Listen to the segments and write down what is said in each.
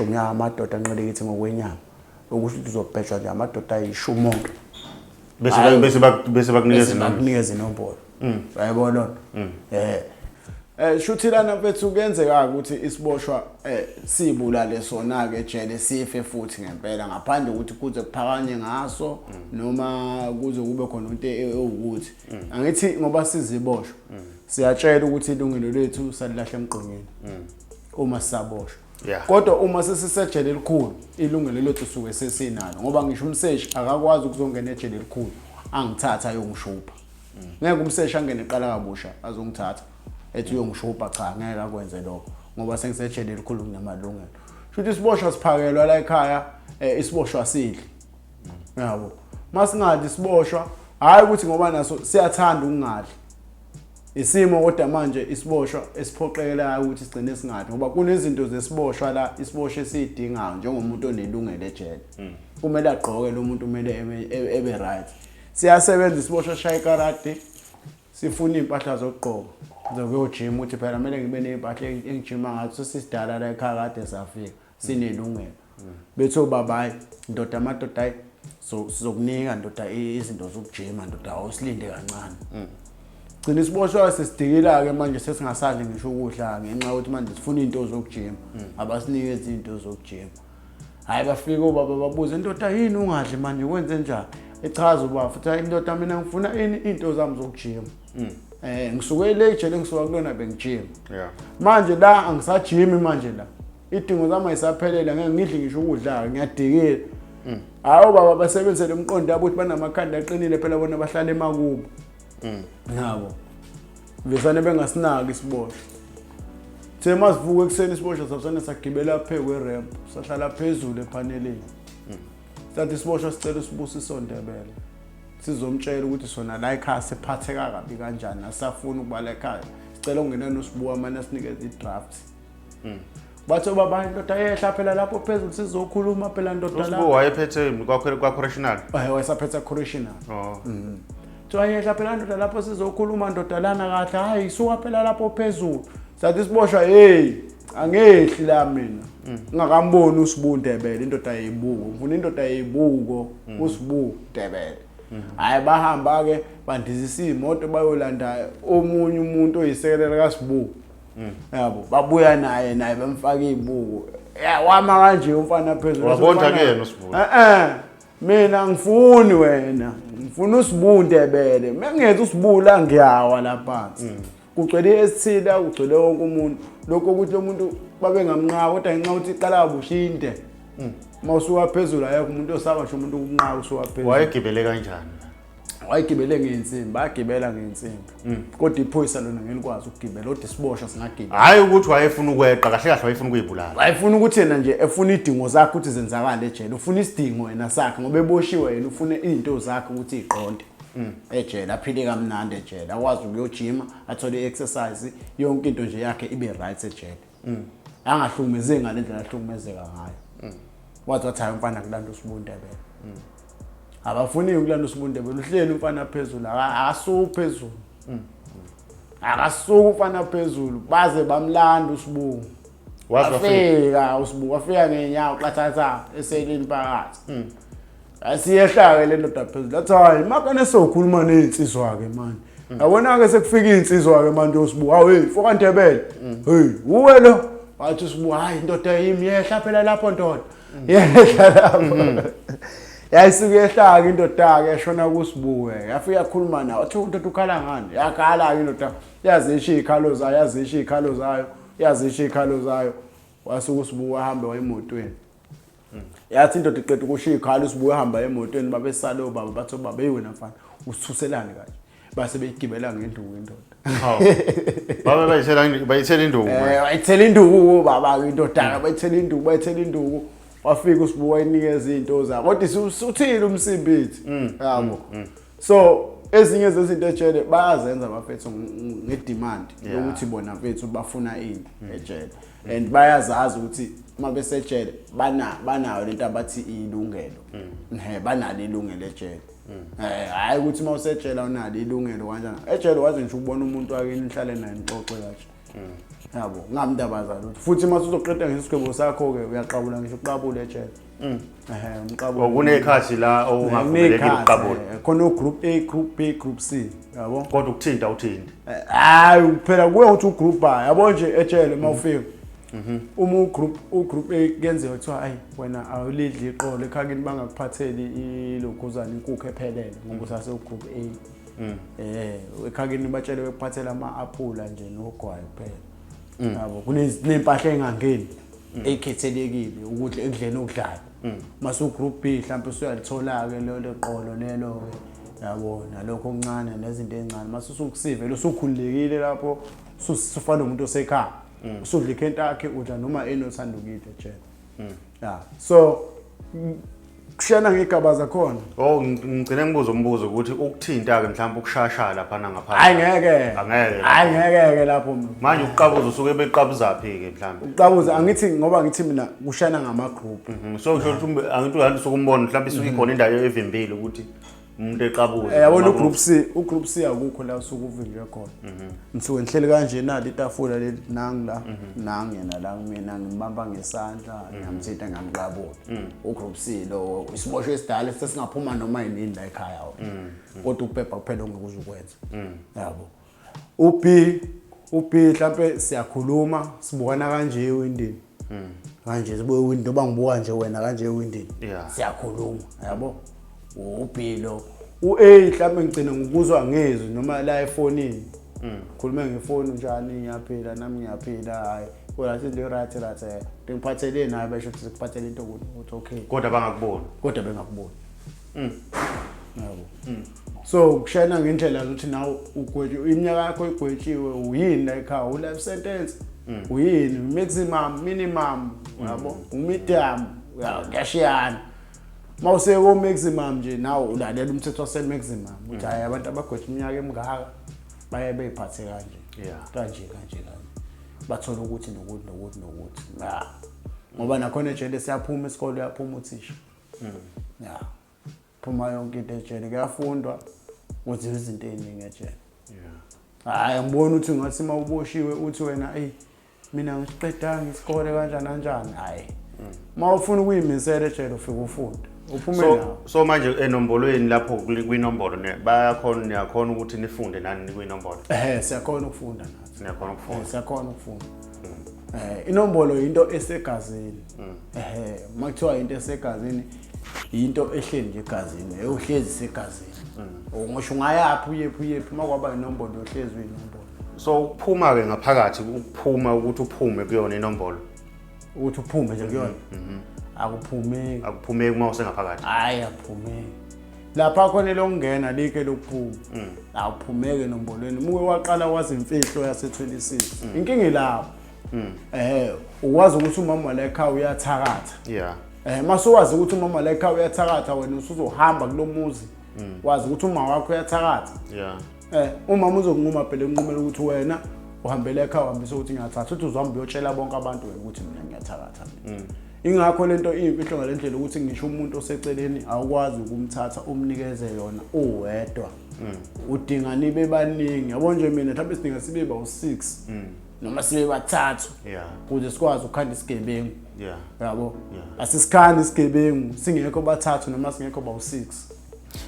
Ishumi yamadoda anqilikithi ngokwenyama. Okusho ukuthi uzobhejwa nje amadoda ayishumi onke. Bese Hhayi. bese bakunikeza Bese inombolo. bakunikeza inombolo. Uyayibona loo nto? Shuthi lana mfethu kuyenzeka ukuthi isiboshwa sibulale sona ke ejele, sife futhi ngempela, ngaphandle ukuthi kuze kuphakanye ngaso noma kuze kube khona into ewukuthi. Angithi ngoba siziboshwa siyatshela ukuthi ilungelo lethu salilahla emgqonyeni uma sisaboshwa. Kodwa uma sesisejele elikhulu, ilungelo lethu suke sesinalo, ngoba ngisho umseshi akakwazi ukuzongena ejele elikhulu angithatha ayongishupha. Ngeke umseshi angene eqala kabusha azongithatha ethi uyongishupha, cha, ngeke akwenze lokho ngoba sengisejele elikhulu, kunamalungelo. Shuthi isiboshwa siphakelwa la ekhaya, isiboshwa sidli. Yabo. Masingadli isiboshwa, hayi ukuthi ngoba naso siyathanda ukungadli. Isimo kodwa manje isiboshwa esiphoqekelayo ukuthi sigcine singadli, ngoba kunezinto zesiboshwa la isiboshwa esiyidingayo njengomuntu onelungelo ejele. Kumele agqoke lo muntu, kumele ebe right. Siyasebenza isiboshwa, shaya ikarate, sifuna iy'mpahla zokugqoka zokuyojima, ukuthi phela kumele ngibe ney'mpahla engijima ngazo. Sesisidala la ekhaya, kade safika sinelungelo. Bethi obaba, hayi ndoda, amadoda, hayi, so sizokunika ndoda izinto zokujima ndoda, awusilinde kancane. Gcina isiboshwa sesidikila-ke manje, sesingasadli ngisho ukudla ngenxa yokuthi manje sifuna iy'nto zokujima, abasinikezi iy'nto zokujima. Hhayi, bafike obaba babuze, indoda yini ungadli manje, kwenze njani? Echaza ubaba futhi, hayi indoda, mina ngifuna ini, iy'nto zami zokujima. Ngisuke le ejele engisuka kulona bengijima. Manje la angisajimi, manje la idingo zami ayisaphelele, ngeke ngidle ngisho ukudla, ngiyadikila. Hayi, obaba basebenzise lo mqondo yabo ukuthi banamakhanda aqinile phela, bona bahlala emakubo. Yabo. Vesane bengasinaki isiboshwa. Uthe masivuka ekuseni isiboshwa sasane sagibela phezu kwe-ramp, sahlala phezulu ephaneleni. Sathi isiboshwa sicela uSibusiso Ndebele. Sizomtshela ukuthi sona la ekhaya siphatheka kabi kanjani, asafuni ukuba la ekhaya. Sicela ukungena noSibuka manje asinikeze i-draft. Bathi obaba, indoda yehla phela lapho phezulu, sizokhuluma phela ndoda la. USibu wayephethe kwa-correctional. Wayesaphethe correctional. Oh. Kuthiwa yehla phela ndoda lapho, sizokhuluma ndoda lana kahle. Hayi, suka phela lapho phezulu. Sathi isiboshwa, hey, angehli la mina ngingakamboni uSibu Ndebele, indoda yeyibuko, ngifuna indoda yeyibuko, uSibu Ndebele. Hhayi, bahamba-ke bandizisa iy'moto bayolanda omunye umuntu oyisekela kaSibu, yabo, babuya naye, naye bamfaka iy'buko. Ya, wama kanje umfana phezulu. Wabonda Umfana- kuyena uSibu? Eh, mina ngifuni wena, ngifuna uSibu Ndebele. Mengenza uSibu la ngiyawa la phansi. Kugcwele esithila, kugcwele wonke umuntu. Lokho ukuthi lo muntu babengamnqaka, kodwa ngenxa yokuthi iqala kabusha inde, uma usuka phezulu ayekho umuntu osaba ngisho umuntu ukunqaka usuka phezulu. Wayegibele kanjani? Wayegibele ngey'nsimbi, bayagibela ngey'nsimbi, kodwa iphoyisa lona ngelikwazi ukugibela, kodwa isiboshwa singagibela. Hhayi ukuthi wayefuna ukweqa, kahle kahle wayefuna ukuyibulala. Wayefuna ukuthi yena nje efuna iy'dingo zakhe ukuthi zenzakale ejele, ufuna isidingo yena sakhe ngoba eboshiwe, yena ufuna iy'nto zakhe ukuthi y'qonde ejele, aphile kamnandi ejele, akwazi ukuyojima, athole i-exercise, yonke into nje yakhe ibe right ejele, angahlukumezeki ngale ndlela ahlukumezeka ngayo. Wathi hayi umfana kulanda uSibu Ndebele. Abafuni ukulanda uSibu Ndebele, uhleli umfana phezulu, akasuki phezulu, akasuki umfana phezulu baze bamlanda uSibu. Waze wafika. Wafika uSibu, wafika ngenyawo qathatha eseleni phakathi. Asiyehla-ke le ndoda phezulu, athi hayi makane sokhuluma ney'nsizwa-ke manje. Yabona-ke sekufika iy'nsizwa-ke manje, uSibu, hawu hey mfoka Ndebele, hey uwe lo. Wathi uSibu, hayi indoda yimi, yehla phela lapho ndoda, yehla lapho. Yayisuke yehla-ke indoda-ke, yashona kuSibu-ke, yafika yakhuluma naye, wathi indoda ukhala ngani? Yakhala-ke indoda, yazisho iy'khalo zayo, yazisho iy'khalo zayo, yazisho iy'khalo zayo. Wasuka uSibu wahambe wayemotweni. Yathi indoda iqeda ukushiya ikhala, uSibu wahamba emotweni, babesale obaba, bathi obaba, hey wena mfana usithuselani kanje? Base beyigibela ngenduku indoda. Hawu. Babe bayithela induku manje. Bayithela induku baba indoda, bayithela induku, bayithela induku. Wafika uSibu wayinikeza izinto zakhe, kodwa usuthile umsimbithi, yabo. So ezinye zezinto ejele bayazenza bafethu nge-demand yokuthi bona mfethu bafuna ini ejele, and bayazazi ukuthi uma besejele banayo lento abathi ilungelo, banalo ilungelo ejele. Hhayi ukuthi uma usejele awunalo ilungelo kanjani. Ejele waze ngisho ukubona umuntu wakini, nihlale naye, nixoxe kanje. Yabo, ngamndaba zalutho. Futhi uma usuzoqeda ngisho isigwebo sakho-ke uyaqabula ngisho uqabule ejele. Ehhe, umqabulo. Kuney'khathi la okungavumelekile ukuqabula. Khona o-group A, group B, group C, yabo. Kodwa ukuthinta uthinte. Hayi phela kuye ukuthi ugroup A, yabo nje ejele uma ufika. Uma ugroup A kuyenzeka kuthiwa ayi wena awulidli iqolo ekhakini bangakuphatheli ilokhuzana inkukhu ephelele ngoba usase ugroup A. Ekhakini batshele bekuphathela ama-aphula nje nogwayi kuphela. Yabo kuney'mpahla ey'ngangeni ey'khethelekile ukudla ekudleni okudlayo. Mase ugroup B mhlawumbe usuyalithola-ke lelo qolo lelo-ke yabo nalokho okuncane nezinto ey'ncane. Mase usukusivele usukhululekile lapho usufana nomuntu osekhaya. Usudla iKentucky udla noma yini othanda ukuyidla ejele. Yeah. So kushiyana ngey'gaba zakhona. Oh ngigcine ngibuza umbuzo ukuthi ukuthinta-ke mhlawumbe ukushasha laphana ngaphandle. Hayi ngeke. Angeke. Hayi ngeke-ke lapho. Manje ukuqabuza usuke beqabuzaphi-ke mhlawumbe? Ukuqabuza angithi ngoba ngithi mina kushayana ngama-group. So kusho ukuthi angithi uyazi usuke umbona mhlawumbe isuke ikhona indawo evimbile ukuthi umuntu eqabuze. Yabona ugroup C, ugroup C akukho la usuke uvinjwe khona. Ngisuke ngihleli kanje nali itafula leli nangu la, nangu yena la kumina ngimbamba ngesandla, ngiyamthinta ngiyamqabula. Ugroup C lo isiboshwe esidala sesingaphuma noma yinini la ekhaya wena. Kodwa ukubhebha kuphela ongeke uze ukwenze. Yabo. U-B mhlampe siyakhuluma sibukana kanje ewindini. Kanje sibuke ewindini noma ngibuka nje wena kanje ewindini. Siyakhuluma yabo. U-B lo. U-A mhlampe ngigcina ngokuzwa ngezwi noma la efonini. Khulume ngefoni njani ngiyaphila nami ngiyaphila hayi. Kodwa sithi right right eh. Ngiphathele naye besho ukuthi sikuphathele into ukuthi okay. Kodwa bangakuboni. Kodwa bengakuboni. Yabo. So kushayana ngendlela ukuthi nawe ugwetshiwe iminyaka yakho igwetshiwe uyini la ekhaya u life sentence. Uyini maximum minimum yabo umedium kuyashiyana. Mawuse ko maximum nje nawe ulalela umthetho wase maximum ukuthi hayi abantu abagwetshwa iminyaka emingaka baye beyiphathe kanje. Kanje kanje kanje. Bathola ukuthi nokuthi nokuthi nokuthi. Ya. Ngoba nakhona ejele siyaphuma isikole uyaphuma uthisha. Ya. Phuma yonke into ejele kuyafundwa kwenziwa izinto ey'ningi ejele. Hhayi ngibona ukuthi ngathi uma uboshiwe uthi wena eyi mina ngisiqedanga isikole kanjani kanjani hhayi. Uma ufuna ukuyimisela ejele ufike ufunde. Uphume nawo. So manje enombolweni lapho kwinombolo bayakhona niyakhona ukuthi nifunde nani kwinombolo. Siyakhona ukufunda nathi. Niyakhona ukufunda. Siyakhona ukufunda. Inombolo into esegazini. Makuthiwa into esegazini into ehleli nje egazini, eyohlezi isegazini. Ngisho ungayaphi uyephi uyephi makwaba inombolo yohlezi uyinombolo. So ukuphuma ke ngaphakathi ukuphuma ukuthi uphume kuyona inombolo. Ukuthi uphume nje kuyona. Akuphumeki. Akuphumeki uma usengaphakathi. Hayi akuphumeki. Lapha khona lokungena like lokuphuma. Awuphumeki enombolweni. Muke waqala wazi imfihlo yase 26. Inkinga ilapho. Ukwazi ukuthi umama la ekhaya uyathakatha. Mase wazi ukuthi umama la ekhaya uyathakatha wena usuzohamba kulomuzi. Wazi ukuthi uma wakho uyathakatha. Umama uzokunquma phela enqumela ukuthi wena uhambele ekhaya uhambise ukuthi ngiyathatha uthi uzohamba uyotshela bonke abantu wena ukuthi mina ngiyathakatha mina. Ingakho lento iyimfihlo ngalendlela ukuthi ngisho umuntu oseceleni awukwazi ukumthatha umnikeze yona uwedwa. Udinga nibe baningi. Yabo nje mina mhlawumbe sidinga sibe bawu-6. Noma sibe bathathu. Ukuze sikwazi ukukhanda isigebengu. Yabo. Asisikhandi isigebengu singekho bathathu noma singekho bawu-6.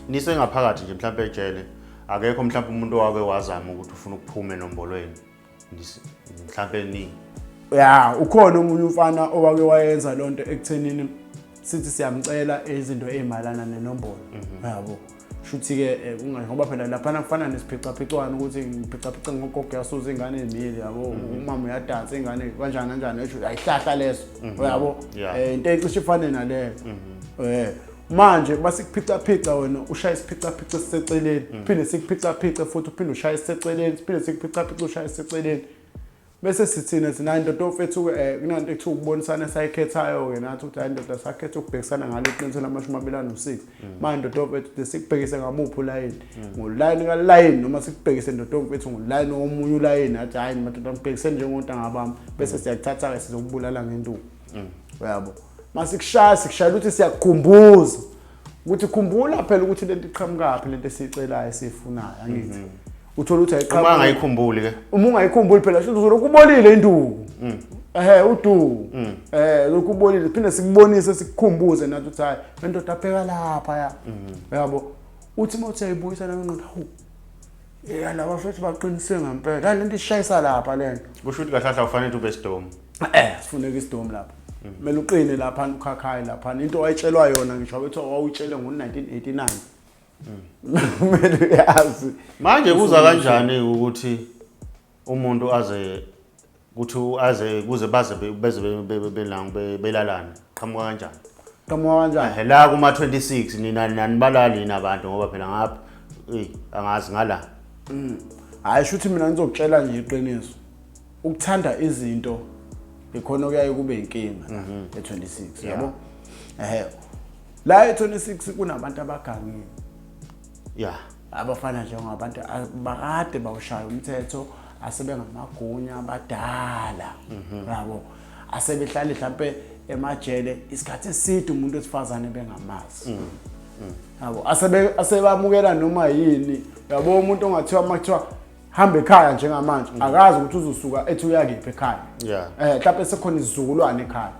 Nisengaphakathi nje mhlawumbe ejele akekho mhlawumbe umuntu owake wazama ukuthi ufuna ukuphuma enombolweni. Mhlawumbe ni. Ya, ukhona omunye umfana owake wayenza lonto ekuthenini sithi siyamcela izinto ezimayelana nenombolo. Yabo. Shuthi ke ngoba phela lapha kufana nesiphicaphicwana ukuthi ngiphicaphica ngogogo yasuza ingane emile yabo umama uyadansa ingane kanjani kanjani esho ayihlahla leso uyabo into ecishe ifane naleyo. Manje basikuphicaphica wena ushaya isiphicaphica siseceleni phinde sikuphicaphice futhi uphinde ushaya isiseceleni siphinde sikuphicaphice ushaya isiseceleni bese sithina thina indoda ofethu kunanto ekuthiwa ukubonisana esayikhethayo ke nathi ukuthi hayi indoda sakhetha ukubhekisana ngalo iqiniso lamashumi amabili ano-6. Manje indoda ofethu sikubhekise ngamuphi ulayini ngolayini kalayini noma sikubhekise indoda ofethu ngolayini omunye ulayini athi hayi madoda ngibhekise njengontanga bami bese siyakuthatha ke sizokubulala ngenduku. Uyabo masikushaya sikushaya ukuthi siyakukhumbuza ukuthi khumbula phela ukuthi lento iqhamukaphi lento esiyicelayo esiyifunayo angithi. Uthola ukuthi Uma ayiqhamuki. angayikhumbuli ke. Uma ungayikhumbuli phela shuthi uzolokhu ubolile induku. Ehhe uduku. Lokhu ubolile phinde sikubonise sikukhumbuze nathi ukuthi hayi le ndoda bheka lapha ya. Yabo. Uthi uma uthi ayibuyisa la ngqondo hawu. Yeah laba futhi baqinise ngempela. Hayi lento ishayisa lapha lento. Kusho ukuthi kahle kahle awufanele ube sidomu. Sifuneka isidomu lapha. Kumele uqine lapha ukhakhayi lapha. Into wayitshelwa yona ngisho bethiwa wawuyitshele ngo-1989. Kumele uyazi. Manje kuza kanjani ukuthi umuntu aze kuthi aze kuze baze beze belang belalana qhamuka kanjani? Qhamuka kanjani? Eh, la kuma 26 nina nanibalali yini abantu ngoba phela ngapha ey angazi ngala. Hayi shuthi mina ngizokutshela nje iqiniso. Ukuthanda izinto ikhona okuyaye kube inkinga e26 yabo. Eh la e26 kunabantu abagangile. Abafana njengabantu bakade bawushaya umthetho asebengamagunya abadala. Yabo. Asebehlale mhlambe emajele isikhathi eside umuntu wesifazane bengamazi. Yabo asebe asebamukela noma yini. Yabo umuntu ongathiwa makuthiwa hamba ekhaya njengamanje akazi ukuthi uzosuka ethi uyakiphi ekhaya. Mhlawumbe sekhona isizukulwane ekhaya.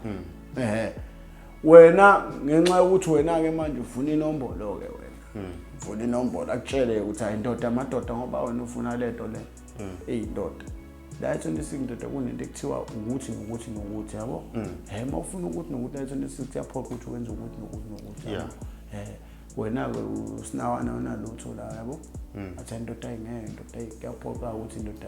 Wena ngenxa yokuthi wena ke manje ufuna inombolo ke wena. Ufuna inombolo akutshele ukuthi hayi indoda amadoda ngoba wena ufuna lento le. Eyindoda. La e26 ndoda kunento ekuthiwa ukuthi nokuthi nokuthi yabo. Uma ufuna ukuthi nokuthi la e26 kuyaphoqa ukuthi wenze ukuthi nokuthi nokuthi. Wena ke usinawana wena lutho la yabo. Athi indoda ayingeke indoda kuyaphoqa ukuthi indoda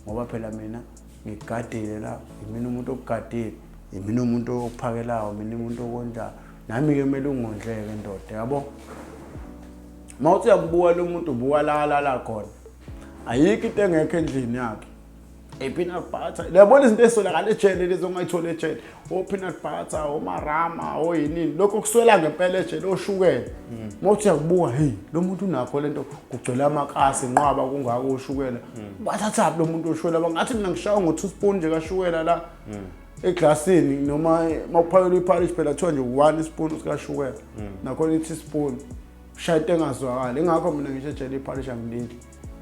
ngoba phela mina ngikugadile la, yimina umuntu okugadile, yimina umuntu okuphakelayo, mina umuntu okondlayo. Nami ke kumele ungondleke ndoda yabo. Mawuthi uyakubuka lo muntu ubuka la la la khona. Ayikho into engekho endlini yakhe. I-peanut butter. Uyabona izinto ezitholakala ejele lezi ongayithola ejele. O-peanut butter, omarama, oyinini. Lokho kuswela ngempela ejele oshukela. Mawuthi uyakubuka, hey, lo muntu unakho lento kugcwele amakasi nqwaba kungaka oshukela. Bathathaphi lo muntu oshukela? Bangathi mina ngishawa ngo-2 spoon nje kashukela la. Eglasini noma mawuphakela iphalishi phela kuthiwa nje 1 spoon sikashukela. Nakhona i-teaspoon. Ushaya into engazwakali. Ingakho mina ngisho ejele iphalishi angilidli.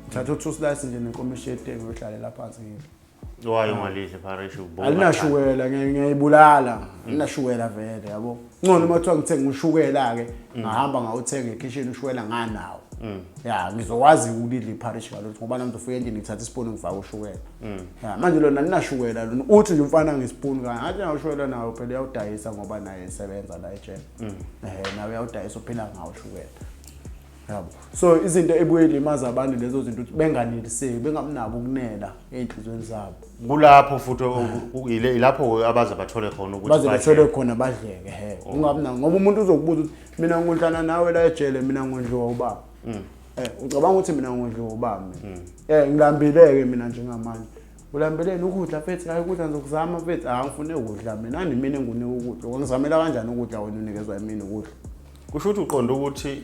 Ngithatha u-2 slice nje nenkomishi yetiye ngiyohlalela phansi ngidle. Why ungalidli iphalishi ubuka? Alinashukela ngiyayibulala. Alinashukela vele yabo. Ngcono uma kuthiwa ngithenga ushukela ke ngahamba ngawuthenga ekhishini ushukela nganawo. Ya ngizokwazi ukulidla iphalishi ngalokho ngoba nami ngizofika endlini ngithatha isipuni ngifake ushukela. Ya manje lona alinashukela lona uthi nje umfana ngesipuni kanye athi nawushukela nawo phela uyawudayisa ngoba naye esebenza la ejele. Nawe uyawudayisa uphila ngawo ushukela. Yabo. So izinto ebuye limaza abantu lezo zinto ukuthi benganeliseki, bengamnabo ukunela ezinhlizweni zabo. Kulapho futhi ilapho abaze bathole khona ukuthi baze bathole khona badleke he. Ungabina ngoba umuntu uzokubuza ukuthi mina ngondlana nawe la ejele mina ngondliwa ubaba. Ucabanga ukuthi mina ngondliwa ubaba mina. Ngilambileke mina njengamanje. Ulambeleni ukudla mfethu, hayi ukudla ngizokuzama mfethu, angifune ukudla mina, ani mina engunika ukudla. Ungizamela kanjani ukudla wena unikezwa yimina ukudla? Kusho ukuthi uqonda ukuthi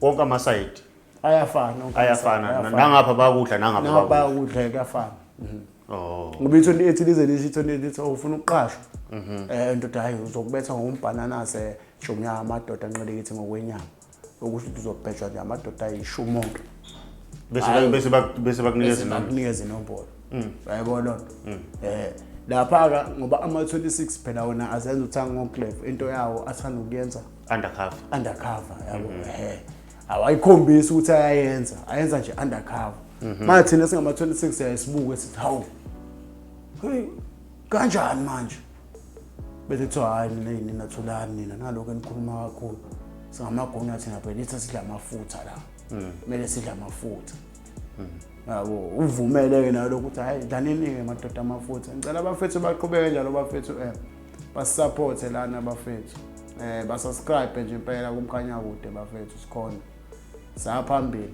wonke amasayidi ayafana, wonke ayafana, ayafana. Nangapha bayakudla, nangapha Nangapha bayakudla. bayakudla, kuyafana. Ngoba i-28 lize lisho i-28 lithi ufuna ukuqashwa. Ndoda hayi uzokubetha ngokumbhananase shumya amadoda anqele kithi ngokwenyama. Okusho ukuthi uzobhejwa nje amadoda ayishumi onke. Bese Hayi. bese bakunikeza Bese inombolo. bakunikeza inombolo. Uyayibona loo nto? Lapha ke ngoba ama-26 phela wona azenza uthanga ngoclever, into yawo athanda ukuyenza undercover. Undercover yabo. Awayikhombisi ukuthi ayayenza, ayenza nje undercover. Manje thina singama-26 siyayisibuka sithi hawu. Hey, kanjani manje? Bese kuthiwa hayi nina yini nathulani nina nalokho enikhuluma kakhulu. Singamagunya thina phela ithi sidla amafutha la. Kumele sidle amafutha. Yabo, uvumele ke nalokho ukuthi hayi dlanini ke madoda amafutha. Ngicela abafethu baqhubeke njalo bafethu basupporte lana abafethu. Basubscribe nje impela kuMkhanyakude bafethu sikhona. Saphambili.